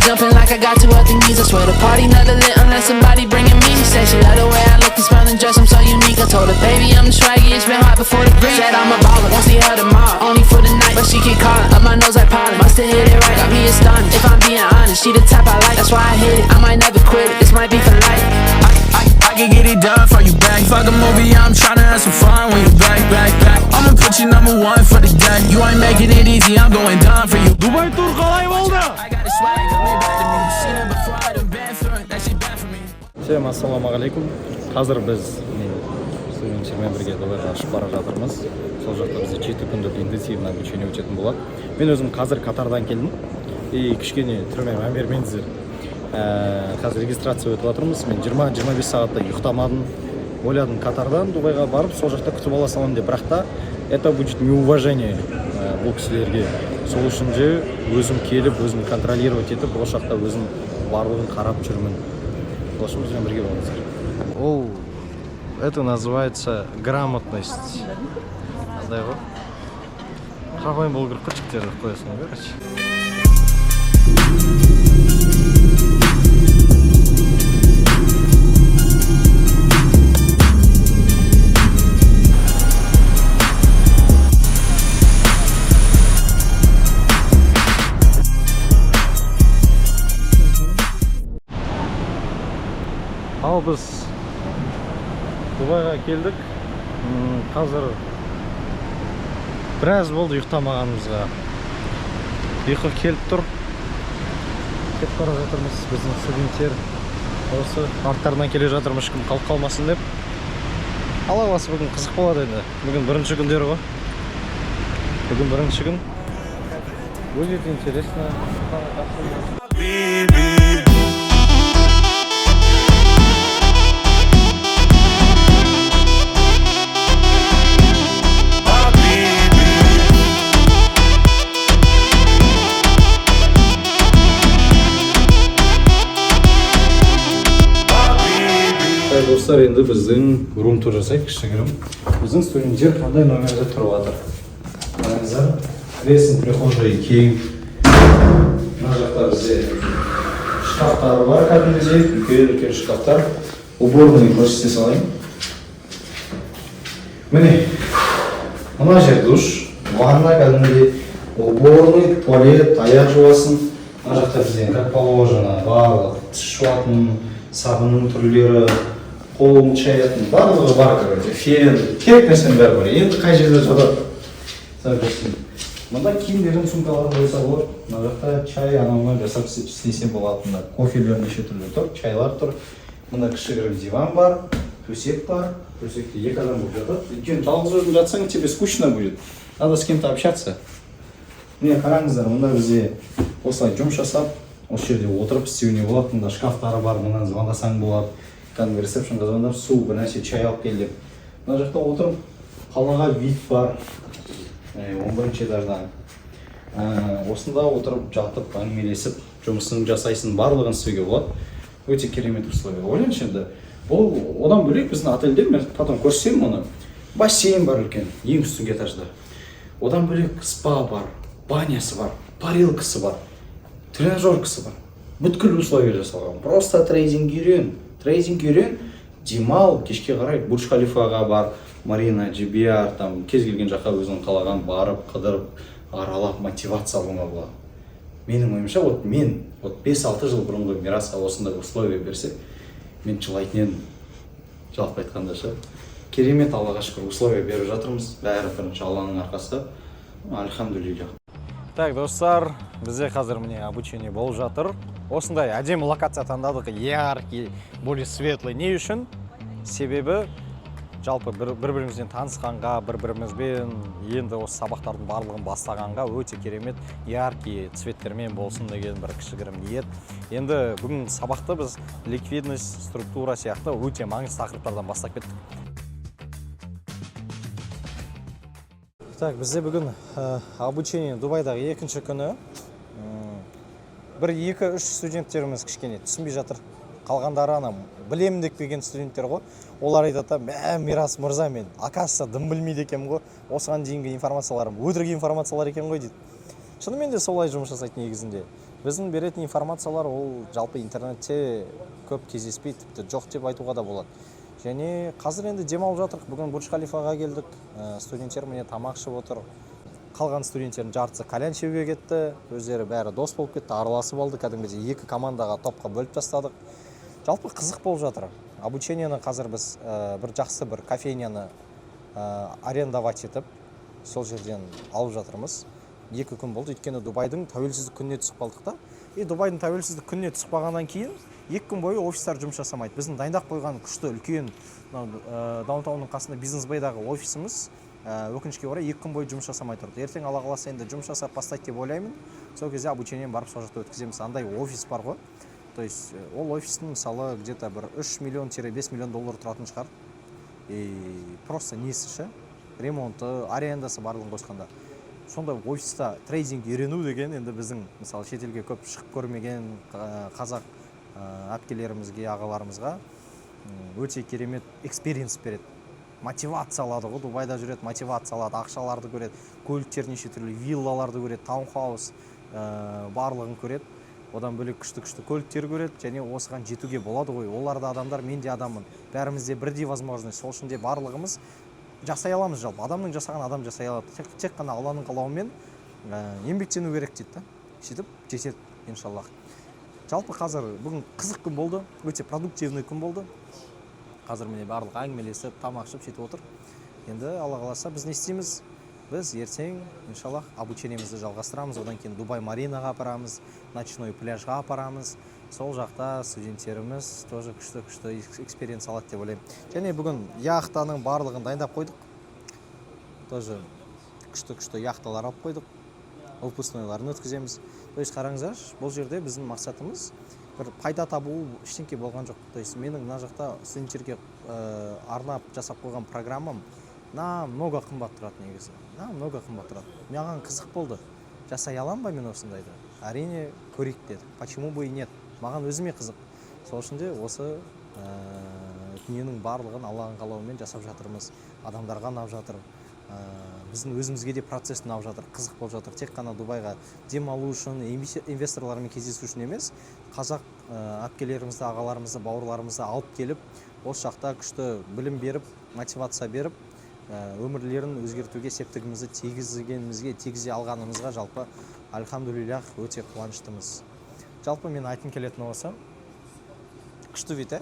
Jumping like I got two other knees. I swear the party never lit unless somebody bringing me. She said she love the way I look and smell and dress. I'm so unique. I told her, baby, I'm the swaggy. It's been hot before the breeze. Said I'm a baller. Won't see her tomorrow. Only for the night, but she keep calling. Up my nose like pollen. Must have hit it right. Got me astonished. If I'm being honest, she the type I like. That's why I hit it. I might never quit it. This might be for life. I can get it done for you back. Fuck a movie, I'm tryna have some fun when you back, back, back. I'ma put you number one for the day. You ain't making it easy, I'm going down for you. Дубай тур қалай болды? I got a swag coming back to me. Seen it before, I done been through it. That shit bad for me. Всем ассалаумағалейкум. Қазір біз, міне, студенттермен бірге Дубайға ұшып бара жатырмыз. Сол жақта бізде 7 күндік интенсивный обучение өтетін болады. Мен өзім қазір Катардан келдім и кішкене түріме мән бермеңіздер. Қазір регистрация өтіп жатырмыз. Мен 20-25 сағатта ұйықтамадым. Ойладым, Катардан Дубайға барып, сол жақта күтіп ала саламын деп, бірақ та это будет неуважение бұл кісілерге. Сол үшін де өзім келіп, өзім контролировать етіп, осы жақта өзім барлығын қарап жүрмін. Сол үшін бізбен бірге болыңыздар. Ол, это называется грамотность. Андай ғой, қарапайым болу керек қой, жігіттер, деп қоясың ғой, короче. Ал біз Дубайға келдік. Қазір біраз болды ұйықтамағанымызға, ұйқы келіп тұр. Кетіп бара жатырмыз. Біздің студенттер осы арттарынан келе жатырмыз, ешкім қалып қалмасын деп. Алла қаласа, бүгін қызық болады енді. Бүгін бірінші күндері ғой, бүгін бірінші күн будет интересно. Baby. Так, достар, енді біздің рум тур жасайық кішігірім. Біздің студенттер қандай номерде тұрып жатыр, қараңыздар. Кіресің, прихожая кең. Мына жақта бізде шкафтар бар, кәдімгідей үлкен үлкен шкафтар. Уборный көрсете салайын. Міне, мына жер душ, ванна, кәдімгідей уборный, туалет, аяқ жуасың. Мына жақта бізде, как положено, барлық тіс жуатын сабынның түрлері, қолын шаятын барлығы бар, короче, фен, керек нәрсенің бәрі бар. Енді қай жерде жатады? Допустим, мында киімдерін, сумкаларын қойса болады. Мына жақта чай, анау мынау жасап істесе болады. Мында кофелер неше түрлі тұр, чайлар тұр. Мында кішігірім диван бар, төсек бар. Төсекте екі адам болып жатады, өйткені жалғыз өзің жатсаң, тебе скучно будет, надо с кем-то общаться. Міне, қараңыздар, мында бізде осылай жұмыс жасап, осы жерде отырып істеуіне болады. Мында шкафтары бар, мынан звондасаң болады, кәдімгі ресепшнға звондап, су, бір нәрсе, чай алып кел деп. Мына жақта отырып, қалаға вид бар, 11-этаждан. Осында отырып, жатып, әңгімелесіп, жұмысын жасайсың, барлығын істеуге болады. Өте керемет условия. Ойлаңызшы енді. Бұл одан бөлек, біздің отельде, мен потом көрсетемін оны, бассейн бар үлкен, ең үстіңгі этажда. Одан бөлек спа бар, банясы бар, парилкасы бар, тренажеркасы бар. Бүткіл условия жасалған. Просто трейдинг үйрен, трейдинг үйрен, демал, кешке қарай Бурдж Халифаға бар, Марина, JBR, там кез келген жаққа өзің қалаған барып, қыдырып, аралап, мотивация алуыңа болады. Менің ойымша, вот мен, вот 5-6 жыл бұрынғы Мирасқа осындай условия берсе, мен жылайтын едім, жалпы айтқанда ше. Керемет, Аллаға шүкір, условия беріп жатырмыз. Бәрі бірінші Алланың арқасы, альхамдулиллах. Так, достар, бізде қазір, міне, обучение болып жатыр. Осындай әдемі локация таңдадық, яркий, более светлый. Не үшін? Себебі жалпы бір бірімізбен танысқанға, бір бірімізбен енді осы сабақтардың барлығын бастағанға өте керемет яркий цветтермен болсын деген бір кішігірім ниет. Енді бүгін сабақты біз ликвидность, структура сияқты өте маңызды тақырыптардан бастап кеттік. Так, бізде бүгін обучение Дубайдағы екінші күні. Бір, екі, үш студенттеріміз кішкене түсінбей жатыр. Қалғандары ана білемін деп келген студенттер ғой. Олар айтады да: «Мә, Мирас мырза, мен, оказывается, дым білмейді екенмін ғой, осыған дейінгі информацияларым өтірік информациялар екен ғой», – дейді. Шынымен де солай жұмыс жасайды негізінде. Біздің беретін информациялар ол жалпы интернетте көп кездеспейді, тіпті жоқ деп айтуға да болады. Және қазір енді демалып жатырмық. Бүгін Бурдж Халифаға келдік. Студенттер міне тамақ ішіп отыр. Қалған студенттердің жартысы кальян шегуге кетті, өздері бәрі дос болып кетті, араласып алды кәдімгідей, екі командаға, топқа бөліп тастадық. Жалпы қызық болып жатыр. Обучениені қазір біз бір жақсы бір кофейняны арендовать етіп, сол жерден алып жатырмыз. 2 күн болды, өйткені Дубайдың тәуелсіздік күніне түсіп қалдық та. И Дубайдың тәуелсіздік күніне түсіп қалғаннан кейін 2 күн бойы офистар жұмыс жасамайды. Біздің дайындап қойған күшті үлкен мынау даунтаунның қасында Бизнес Бейдағы офисіміз, өкінішке орай, 2 күн бойы жұмыс жасамай тұрды. Ертең, Алла қаласа, енді жұмыс жасап бастайды деп ойлаймын. Сол кезде обучениені барып сол жақта өткіземіз. Андай офис бар ғой, то есть ол офистің, мысалы, где-то бір 3 миллион тире 5 миллион доллар тұратын шығар. И просто несі ше, ремонты, арендасы, барлығын қосқанда. Сондай офиста трейдинг үйрену деген енді біздің, мысалы, шетелге көп шығып көрмеген қазақ әпкелерімізге, ағаларымызға өте керемет experience береді, мотивация алады ғой. Дубайда жүреді, мотивация алады, ақшаларды көреді, көліктер неше түрлі, виллаларды көреді, таунхаус, барлығын көреді. Одан бөлек күшті күшті көліктер көреді. Және осыған жетуге болады ғой, олар да адамдар, мен де адаммын, бәрімізде бірдей возможность. Сол үшін де барлығымыз жасай аламыз. Жалпы адамның жасаған адам жасай алады, тек қана Алланың қалауымен еңбектену керек дейді да, сөйтіп жетеді, иншаллах. Жалпы қазір бүгін қызық күн болды, өте продуктивный күн болды. Қазір міне барлығы әңгімелесіп, тамақ ішіп, сөйтіп отыр. Енді, Алла қаласа, біз не істейміз? Біз ертең, иншаллах, обучениемізді жалғастырамыз. Одан кейін Дубай Маринаға апарамыз, ночной пляжға апарамыз. Сол жақта студенттеріміз тоже күшті күшті experience алады деп ойлаймын. Және бүгін яхтаның барлығын дайындап қойдық, тоже күшті күшті яхталар алып қойдық, выпускнойларын өткіземіз. То есть қараңыздаршы, бұл жерде біздің мақсатымыз бір пайда табу, ештеңке болған жоқ. То есть менің мына жақта студенттерге арнап жасап қойған программам намного қымбат тұрады негізі, намного қымбат тұрады. Маған қызық болды, жасай аламын ба мен осындайды? Әрине, көрейік дедік, почему бы и нет. Маған өзіме қызық. Сол үшін де осы дүниенің барлығын Алланың қалауымен жасап жатырмыз. Адамдарға ұнап жатыр, біздің өзімізге де процесс ұнап жатыр, қызық болып жатыр. Тек қана Дубайға демалу үшін, инвесторлармен кездесу үшін емес, қазақ әпкелерімізді, ағаларымызды, бауырларымызды алып келіп, осы жақта күшті білім беріп, мотивация беріп, өмірлерін өзгертуге септігімізді тигізгенімізге, тигізе алғанымызға жалпы альхамдулиллях, өте қуаныштымыз. Жалпы мен айтқым келетіні осы. Күшті вид, ә?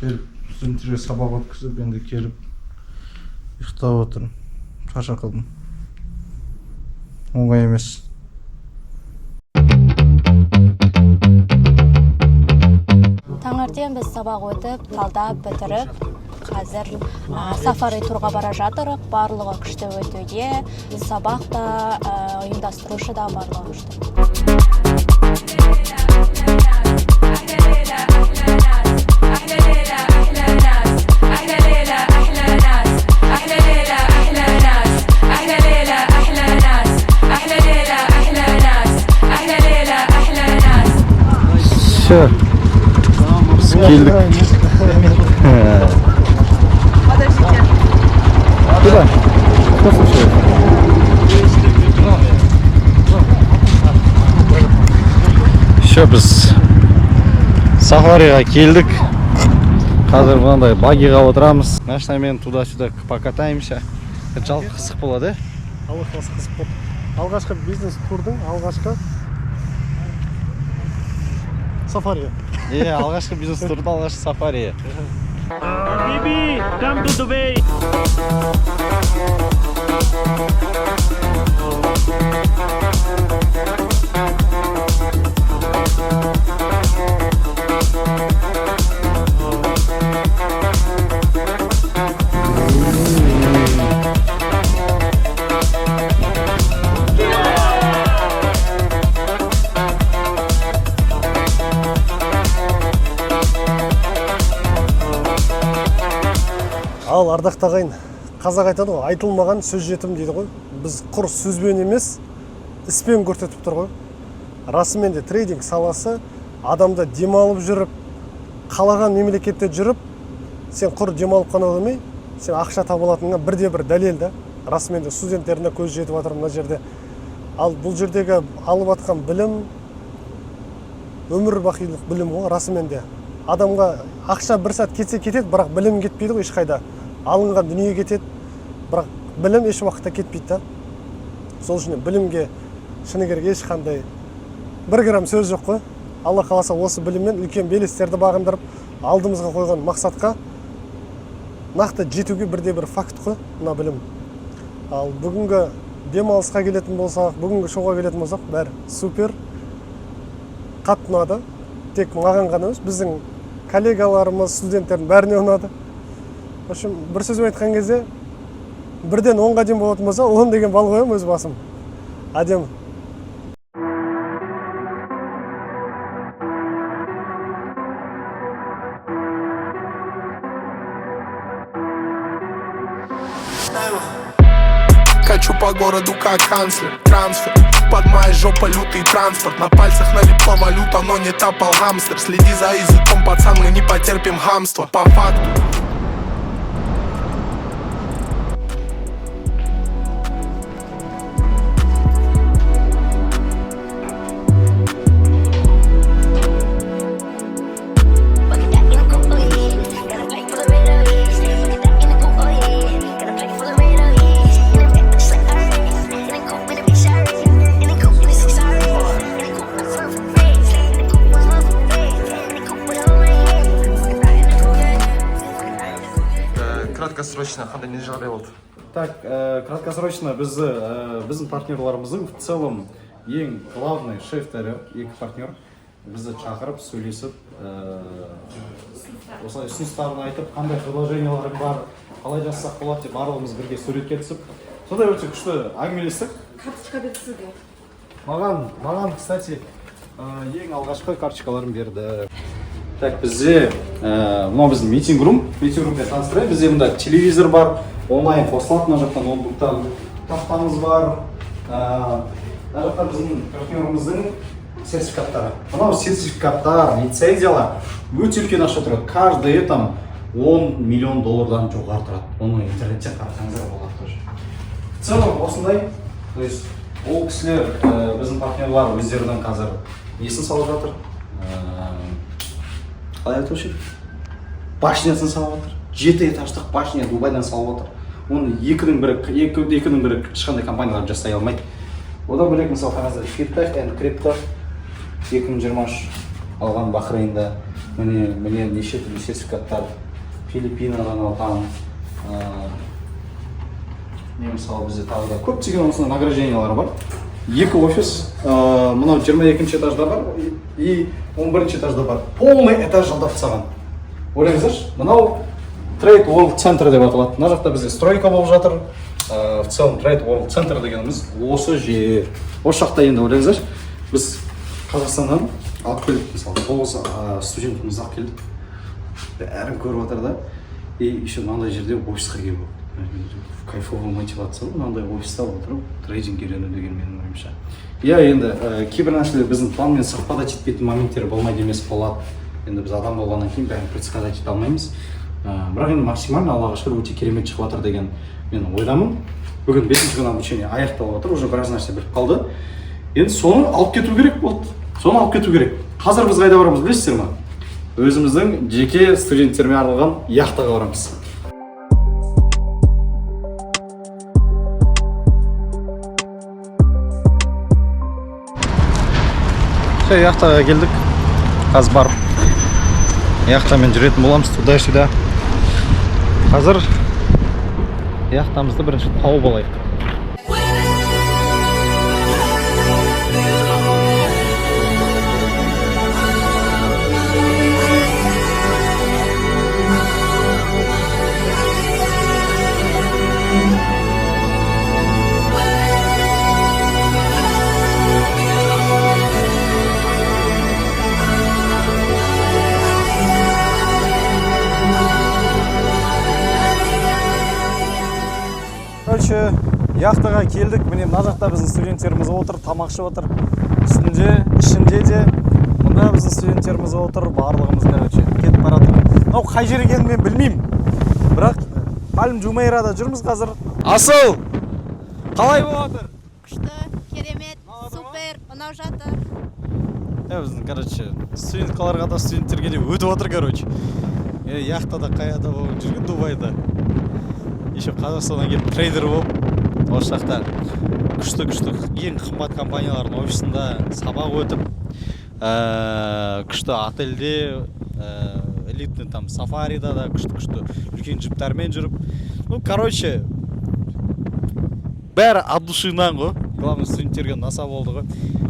Келіп, студенттерге сабақ өткізіп, енді келіп ұйықтап отырмын, шаршап қалдым, оңай емес. Таңертең біз сабақ өтіп, талдап бітіріп, қазір сафари турға бара жатырық. Барлығы күшті өтуде, сабақ та, ұйымдастырушы да, барлығы күшті. أحلى ليلة، أحلى ناس، أحلى ليلة، أحلى ناس، أحلى ليلة، أحلى ناس، أحلى ليلة، أحلى ناس، أحلى ليلة، أحلى ناس، أحلى ليلة، أحلى ناس، أحلى ليلة، أحلى ناس. Все, біз келдік. Подождите. Куда? Что случилось? Все, біз сафариға келдік. Қазір мынандай багиға отырамыз, машинамен туда сюда покатаемся. Жалпы қызық болады, иә? Алла қаласа, қызық болды. Алғашқы бизнес турдың алғашқы сафари. Иә, алғашқы бизнес турдың алғашқы сафари. Bibi, come to Dubai. Ал, ардақты ағайын, қазақ айтады ғой, айтылмаған сөз жетім дейді ғой. Біз құр сөзбен емес, іспен көрсетіп тұр ғой. Расымен де, трейдинг саласы адамда демалып жүріп, қалаған мемлекетте жүріп, Сен құр демалып қана қоймай, сен ақша таба алатыныңа бірде бір дәлел да. Расымен де, студенттердің де көзі жетіп жатыр мына жерде. Ал бұл жердегі алып жатқан білім өмір бақилық білім ғой. Расымен де, адамға ақша бір сәт кетсе кетеді, бірақ білім кетпейді ғой ешқайда. Алынған дүние кетеді, бірақ білім еш уақытта кетпейді да. Сол үшін білімге, шыны керек, ешқандай бір грамм сөз жоқ қой. Алла қаласа, осы біліммен үлкен белестерді бағындырып, алдымызға қойған мақсатқа нақты жетуге бірде бір факт қой мына білім. Ал бүгінгі демалысқа келетін болсақ, бүгінгі шоуға келетін болсақ, бәрі супер, қатты ұнады. Тек маған ғана емес, біздің коллегаларымыз, студенттердің бәріне ұнады. В общем, бір сөзбен айтқан кезде, 1-ден 10-ға дейін болатын болса, 10 деген балл қоямын өз басым. Әдемі. Качу по городу как канцлер. Трансфер. Под моей жопой лютый транспорт. На пальцах налипла валюта, но не тапал гамстер. Следи за языком, пацан, мы не потерпим хамства. По факту. Краткосрочно қандай не жағдай болды? Так, краткосрочно біздің партнерларымыздың, в целом, ең главный шефтері, екі партнер бізді шақырып, сөйлесіп, осылай ұсыныстарын айтып, қандай предложенияларың бар, қалай жазсақ болады деп, барлығымыз бірге суретке түсіп, сондай өте күшті әңгімелестік. Карточка берді сізге? Маған, кстати, ең алғашқы карточкаларын берді. Так, бізде мынау біздің meeting room. Meeting room мен таныстырайын. Бізде мында телевизор бар, онлайн қосылады мына жақтан, ноутбуктан. Тақтамыз бар. Мына жақта біздің партнеріміздің сертификаттары. Мынау сертификаттар, лицензиялар өте үлкен ақша тұрады. Каждый там 10 миллион доллардан жоғары тұрады. Оны интернетте қарасаңыздар болады тоже. В целом осындай, то есть ол кісілер, біздің партнерлар өздерінің қазір несін салып жатыр, қалай айтушы еді, башнясын салып жатыр. Жеті этаждық башня Дубайдан салып жатыр. Оны екінің бірі, ешқандай компаниялар жасай алмайды. Одан бөлек, мысалы, қараңыздар, Fintech and Crypto 2023 алған Бахрейнда. Міне, неше түрлі сертификаттар, Филиппинадан алған. Не, мысалы, бізде тағы да көптеген осындай награждениялар бар. Екі офис, мынау 22 этажда бар и 11 этажда бар. Полный этаж жалдап тастаған, ойлаңыздаршы. Мынау Trade World Center деп аталады. Мына жақта бізде стройка болып жатыр. В целом Trade World Center дегеніміз осы жер, осы жақта. Енді ойлаңыздаршы, біз Қазақстаннан алып келдік, мысалы, тоғыз студентімізді алып келдік, бәрін көріп жатыр да. И еще мынандай жерде офисқа келіп, кайфовый мотивация ғой мынандай офиста отырып трейдинг үйрену деген, менің ойымша. Иә, енді кейбір нәрселер біздің планмен совпадать етпейтін моменттер болмайды емес, болады. Енді біз адам болғаннан кейін бәрін предсказать ете алмаймыз. Бірақ енді максимально, Аллаға шүкір, өте керемет шығып жатыр деген мен ойдамын. Бүгін бесінші күн обучение аяқталып жатыр, уже біраз нәрсе біліп қалды. Енді соны алып кету керек болды, соны алып кету керек. Қазір біз қайда барамыз, білесіздер ма? Өзіміздің жеке студенттермен арналған яхтаға барамыз. Все, яхтаға келдік. Қазір барып яхтамен жүретін боламыз туда сюда. Қазір яхтамызды бірінші тауып алайық. Короче, яхтаға келдік. Міне, мына жақта біздің студенттеріміз отыр, тамақ ішіп отыр. Үстінде, ішінде де мында біздің студенттеріміз отыр. Барлығымыз, короче, кетіп бара жатыр. Мынау қай жер екенін мен білмеймін, бірақ Пальм Жумейрада жүрміз қазір. Асыл, қалай болып жатыр? Күшті, керемет, супер, ұнап жатыр. Біздің, короче, студенткаларға да, студенттерге де өтіп жатыр, короче. Яхтада қаяда болып жүрген, Дубайда. Еще Қазақстаннан келіп, трейдер болып, осы жақта күшті күшті ең қымбат компаниялардың офисында сабақ өтіп, күшті отельде, элитный там сафарида да күшті күшті үлкен джиптармен жүріп, ну, короче, бәрі от душинан ғой. Главное, студенттерге ұнаса болды ғой.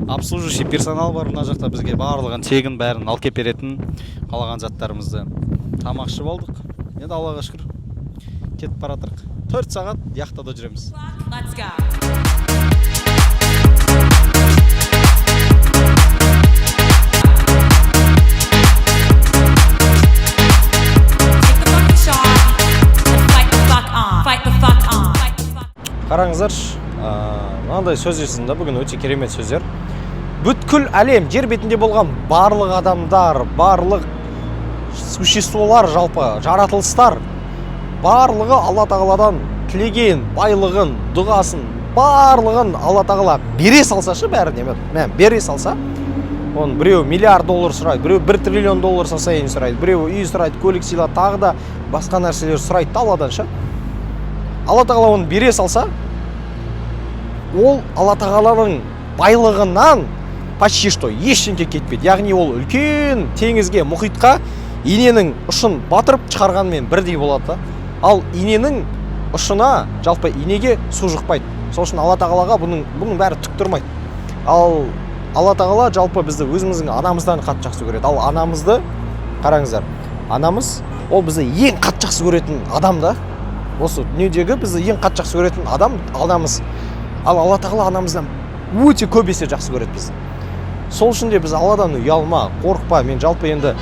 Обслуживающий персонал бар мына жақта, бізге барлығын тегін, бәрін алып келіп беретін, қалаған заттарымызды. Тамақ ішіп алдық енді, Аллаға шүкір. Кетіп бара жатырық, 4 сағат яхтада жүреміз. Let's go. Take the fucking shot and fight the fuck on. Fight the fuck on. Fight the fuck. Қараңыздаршы, мынандай сөз естідім да бүгін, өте керемет сөздер. Бүткіл әлем, жер бетінде болған барлық адамдар, барлық существолар, жалпы жаратылыстар, барлығы Алла тағаладан тілеген байлығын, дұғасын, барлығын Алла тағала бере салсашы бәріне, мә, бере салса, оның біреу миллиард доллар сұрайды, біреу 1 триллион доллар состояние сұрайды, біреу үй сұрайды, көлік сыйлады, тағы да басқа нәрселер сұрайды да Алладан ше. Алла тағала оны бере салса, ол Алла тағаланың байлығынан почти что ештеңке кетпейді. Яғни ол үлкен теңізге, мұхитқа иненің ұшын батырып шығарғанмен бірдей болады да. Ал иненің ұшына, жалпы инеге су жұқпайды. Сол үшін Алла тағалаға бұның бәрі түк тұрмайды. Ал Алла тағала жалпы бізді өзіміздің анамыздан қатты жақсы көреді. Ал анамызды қараңыздар, анамыз ол бізді ең қатты жақсы көретін адам да. Осы дүниедегі бізді ең қатты жақсы көретін адам анамыз. Ал Алла тағала анамыздан өте көп есе жақсы көреді бізді. Сол үшін де біз Алладан ұялма, қорықпа. Мен жалпы енді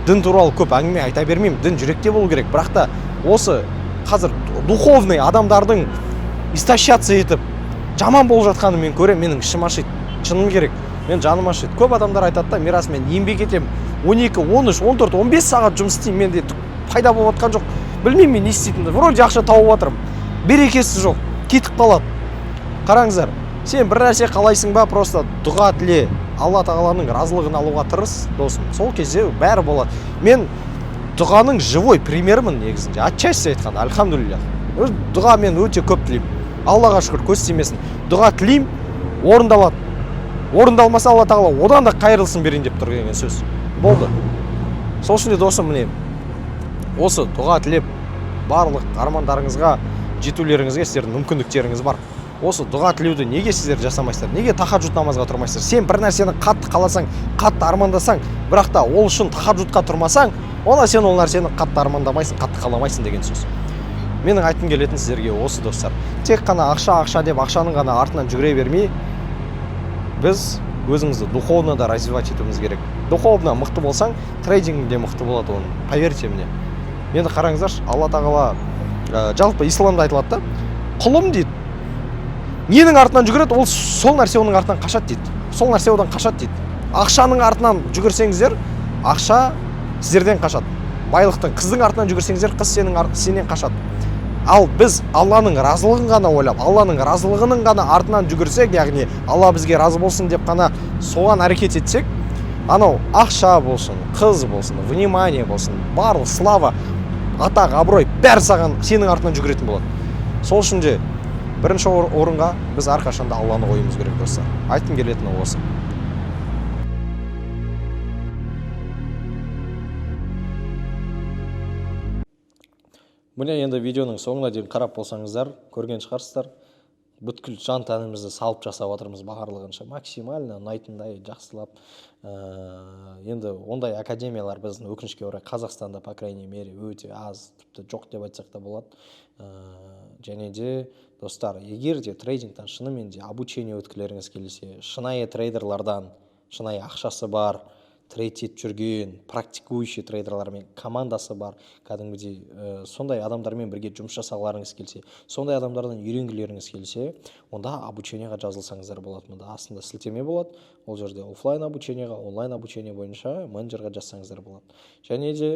дін туралы көп әңгіме айта бермеймін, дін жүректе болу керек. Бірақ та осы қазір духовный адамдардың истощаться етіп, жаман болып жатқанын мен көремін. Менің ішім ашиды, шыным керек, мен жаным ашиды. Көп адамдар айтады да: «Мирас, мен еңбек етемін, 12, 13, 14, 15 сағат жұмыс істеймін, менде түк пайда болып жатқан жоқ, білмеймін мен не істейтінімді, вроде ақша тауып жатырмын, берекесі жоқ, кетіп қалады». Қараңыздар, сен бір нәрсе қалайсың ба, просто дұға тіле, Алла тағаланың разылығын алуға тырыс, досым. Сол кезде бәрі болады. Мен дұғаның живой примерімін негізінде, отчасти айтқанда, альхамдулилля. Өз дұға мен өте көп тілеймін, Аллаға шүкір, көз тимесін. Дұға тілеймін, орындалады. Орындалмаса, Алла тағала одан да қайырлысын берейін деп тұр деген сөз болды. Сол үшін де, досым, міне, осы дұға тілеп, барлық армандарыңызға жетулеріңізге сіздердің мүмкіндіктеріңіз бар. Осы дұға тілеуді неге сіздер жасамайсыздар? Неге тахаджуд намазға тұрмайсыздар? Сен бір нәрсені қатты қаласаң, қатты армандасаң, бірақ та ол үшін тахаджудқа тұрмасаң, онда сен ол нәрсені қатты армандамайсың, қатты қаламайсың деген сөз. Менің айтқым келетін сіздерге осы, достар: тек қана ақша, ақша деп ақшаның ғана артынан жүгіре бермей, біз өзімізді духовно да развивать етуіміз керек. Духовно мықты болсаң, трейдинг де мықты болады оның, поверьте мне. Енді қараңыздаршы, Алла тағала, жалпы исламда айтылады да: «Құлым, – дейді, – ненің артынан жүгіреді, ол сол нәрсе оның артынан қашады», – дейді. Сол нәрсе одан қашады дейді. Ақшаның артынан жүгірсеңіздер, ақша сіздерден қашады. Байлықтың, қыздың артынан жүгірсеңіздер, қыз сенен қашады. Ал біз Алланың разылығын ғана ойлап, Алланың разылығының ғана артынан жүгірсек, яғни Алла бізге разы болсын деп қана соған әрекет етсек, анау ақша болсын, қыз болсын, внимание болсын, барлық слава, атақ, абырой, бәрі саған, сенің артынан жүгіретін болады. Сол үшін де бірінші орынға біз әрқашанда Алланы қоюымыз керек, достар. Айтқым келетіні осы. Міне, енді видеоның соңына дейін қарап болсаңыздар, көрген шығарсыздар, бүткіл жан тәнімізді салып жасап жатырмыз барлығынша максимально ұнайтындай, жақсылап. Енді ондай академиялар біздің, өкінішке орай, Қазақстанда, по крайней мере, өте аз, тіпті жоқ деп айтсақ та болады. Және де, достар, егер де трейдингтан шынымен де обучение өткілеріңіз келсе, шынайы трейдерлардан, шынайы ақшасы бар Трейд етіп жүрген практикующий трейдерлармен, командасы бар, кәдімгідей сондай адамдармен бірге жұмыс жасағыларыңыз келсе, сондай адамдардан үйренгілеріңіз келсе, онда обучение ға жазылсаңыздар болады. Мында астында сілтеме болады, ол жерде офлайн обучение ға, онлайн обучение бойынша менеджерға жазсаңыздар болады. Және де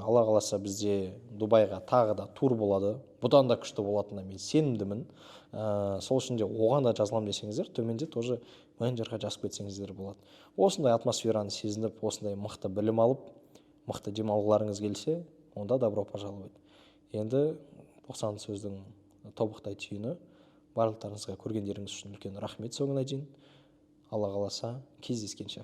Алла қаласа, бізде Дубайға тағы да тур болады, бұдан да күшті болатынына мен сенімдімін. Сол үшін де оған да жазыламын десеңіздер, төменде тоже менеджерға жазып кетсеңіздер болады. Осындай атмосфераны сезініп, осындай мықты білім алып, мықты демалғыларыңыз келсе, онда добро пожаловать. Енді 90 сөздің тобықтай түйіні: барлықтарыңызға көргендеріңіз үшін үлкен рахмет. Соңына дейін, Алла қаласа, кездескенше.